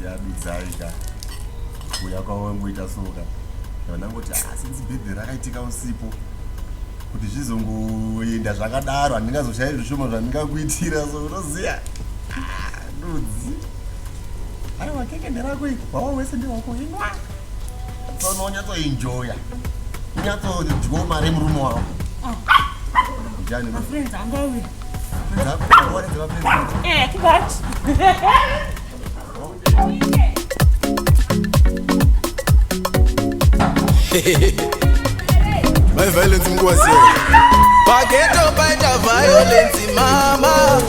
Unoziva Dudzai ka kuuya kwawangoita soka ndangoti ah, since birthday rakaitika usipo kuti zvizongoenda zvakadaro handingazoshayi zvishoma zvandingakuitira so unoziva ah, dudzi aiwa keke nderako iko wawa wese ndewako inwa tsono unyatsoenjoya unyatsodyo mari yemurume wako ndiani Mafriends angu awiri. Friends Eh, kibati. My violence mkwasi. Pageto paita violence mama.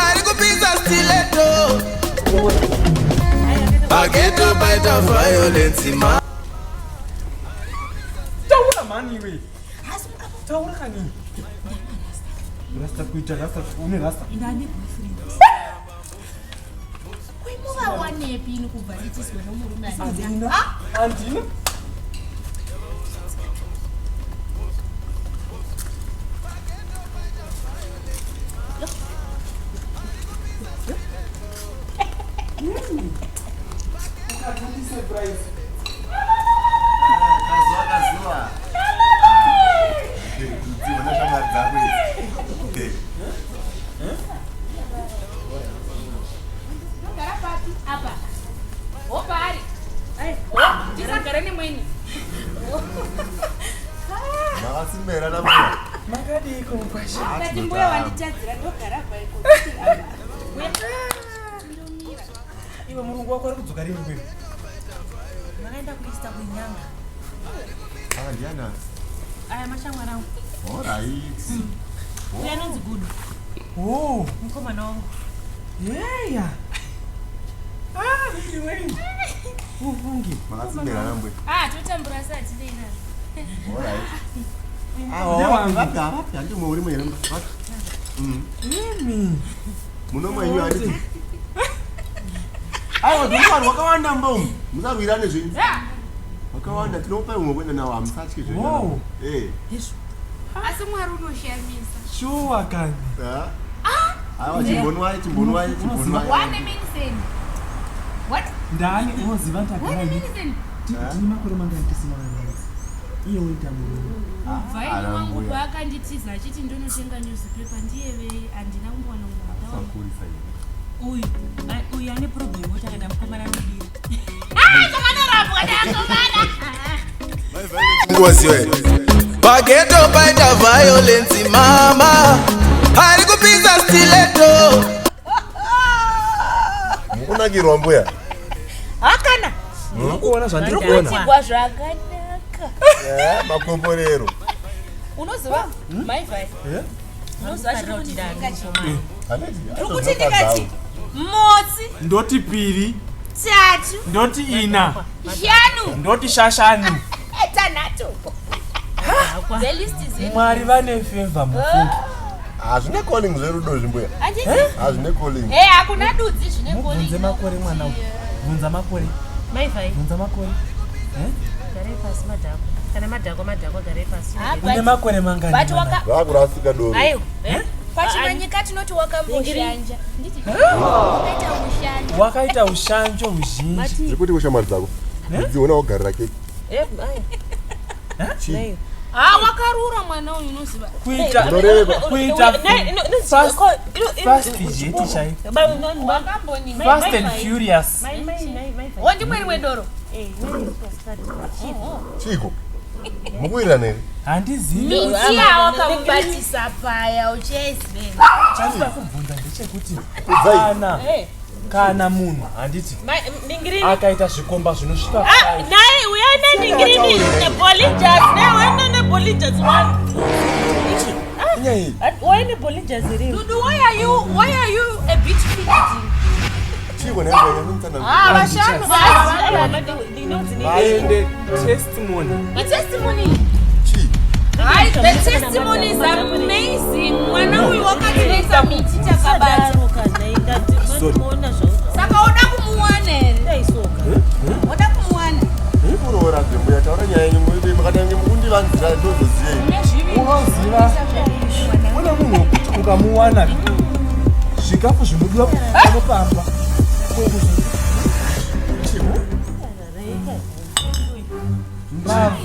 Ari kupisa stiletto. Pageto paita violence mama. Taura mhani iwe. Taura kani. Rasta kuita rasta une rasta. Ndane boyfriend. Kuimuvawanepi ini kubva nditiswe nomurume Handina. Handina. Surprise. Kazuva kazuva. Dziona shamwari dzako idzi. Ndogara papi apa? Hopaari. Tisagara nemweni. Makasimera nambuya. Makadiko mukwasha. Ndati mbuya wanditadzira ndogara paiko. Iwe murungu wako ari kudzoka rini kwewe? Makaenda kuista kuinyanga. Ah, ndiana. Aya mashamwari angu. All right. Uyu anonzi Gudo, Oh, mukomana wangu. yeah. Ah, iwe. Ufunge. Makasimera nambuya. Ah, totambura satinei nazvo. All right. Ndewangu. Vapi vapi handi mwe uri mwe here vapi. Mimi. Muno mwenyu handiti. Aiwa ndinofanira wakawanda mba umu. Musarwirane zvenyu. Wakawanda tinopa umwe kuenda nawo hamusatyi zvenyu. Wow. Eh. Asi Mwari unoshamisa. Shuwa kani. Ah. Aiwa chimbonwai chimbonwai chimbonwai. One minute. What? Ndani unoziva ndagara One ini. minute. Tine makore mangani tisina vana. Iye woita murume. Kubva ini Ana wangu mbuya. paakanditiza achiti ndonotenga newspaper ndiyevei handina kumbowana munhu wataura. Sakurisa iwe. Uyu, uyu ane problem yekuti akaenda mukomana anodira. Zvakanarambwa neakomana. Mkwasi we. Pageto paita violence mama. Ari kupisa stiletto. Mukunakirwa mbuya. Hakana. Kuona zvandiri kuona. Kutigwa zvakanaka. Eh, makomborero. Unoziva? Maivai. Eh? Unoziva chiri kundivhenga chii? Handiti? Ndiri kuti ndikati motsi Ndoti piri, tatu ndoti ina, shanu ndoti shashanu. tanhatu. The list is in. Mwari vane favor mufunge. Hazvine calling zverudo zvimbuya. Handiti? Hazvine calling. Eh, hakuna dudzi zvine Mubvunze calling. makore mwana uyu. Bvunza makore. Maivai, Bvunza makore. Eh? garai pasi madhako. Kana madhako madhako garai pasi. Ah, Une but- makore mangani? but mwana? waka Vakurasika doro. Aiwa. Eh? pachimanyika tinoti wakamboshanja. Nditi wakaita ushanja. Wakaita ushanjo huzhinji. Zviri kuti kushamwari dzako. Dziona wakugarira keke. Eh, ai. Chii? Ah, wakarura mwana uyu unoziva. Kuita Unoreva. kuita fast jet chaiyo. Wakamboni. Fast and furious. Mai mai mai mai. Wondimweri wedoro. Eh, Chiiko? Mukuwirirana here? Handizivi. Miti yawakamubatisa paya uchaizivei. Chandida kubvunza ndechekuti Kudzai. kana kana munhu handiti Mai ningirini. akaita zvikomba zvinosvika Ah, five. naye uyana ningirini nebolijas naye uyana nebolijas one. Inyaya iyi. Why nebolijas iri? Dudu, why are you a bit fidgeting? Chiiko nembuya nyamutsana. Ah, vashanu Ende testimony. The testimony. Chii? Hai, the testimony is amazing. Mwana uyu wakatinetsa miti takabata. Saka oda kumuwana here? Oda kumuwana. Kuroora zvembuya taura nyaya yenyu mukatange mukundivanzira ndozoziyei. Une zvivi. Unoziva une munhu wekuti ukamuwana zvikafu zvinodiwa pano pamba.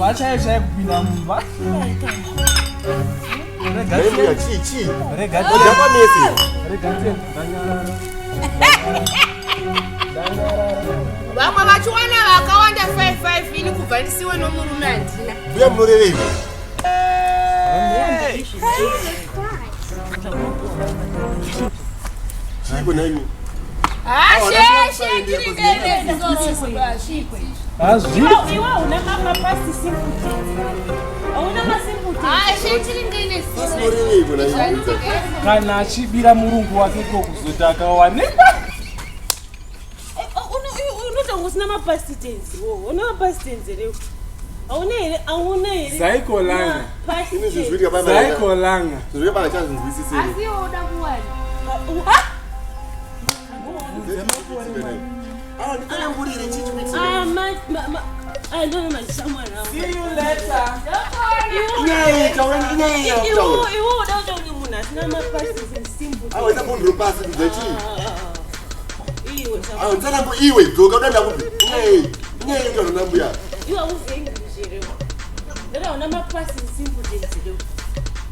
Mbavha chaiyo chaiyo kupinda mumba. Rega Nhai mbuya, tiende. chii chii? Rega Madhakwa mese. Rega tiende. Ndanyarara. Ndanyarara. Vamwe vachiwana vakawanda 55, ini kubva ndisiwe nomurume handina. Mbuya, munorevei? Chiiko nhaimi? Hasheshe tiringeine. Hazvi. Iwe hauna mapasti simple tense. Hauna masimple tense. Hashe tiringeine. Munoreveiko nhaimi? Kana achibira murungu wake ko kuzoti akawanikwa. Unoita kunge usina mapasti tense. Wo una mapasti tense here? Hauna here? Hauna here? Zaikolanga. Mapast Ini zvinhu tense. zvinoitika paya. Zaikolanga. Zvinhu zvinoitika paya chazvinzwisisei. Asi iwe uda kuwana. Awa, nditsanangurire chii chikuitika. Ah, ah, no, mazishamwari angu. See you later. Inyaya iyi, taura, inyaya iyi yakutaura. Iwe uda kuita kunge munhu asina mapasti tense, simple Awa, tense. ita bhondoro pasi kudza chii? Iwe Awa, nditsanangu iwe, dzoka uda ndakupi. Inyaya iyi, inyaya iyi kutaura nambuya. Iwe hauzivi English here? Ndati hauna mapasti simple tense here?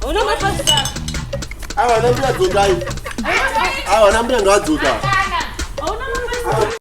Hauna mapasti. Awa, nambuya dzokai. Awa, nambuya ngaadzoka. Hauna mapasti.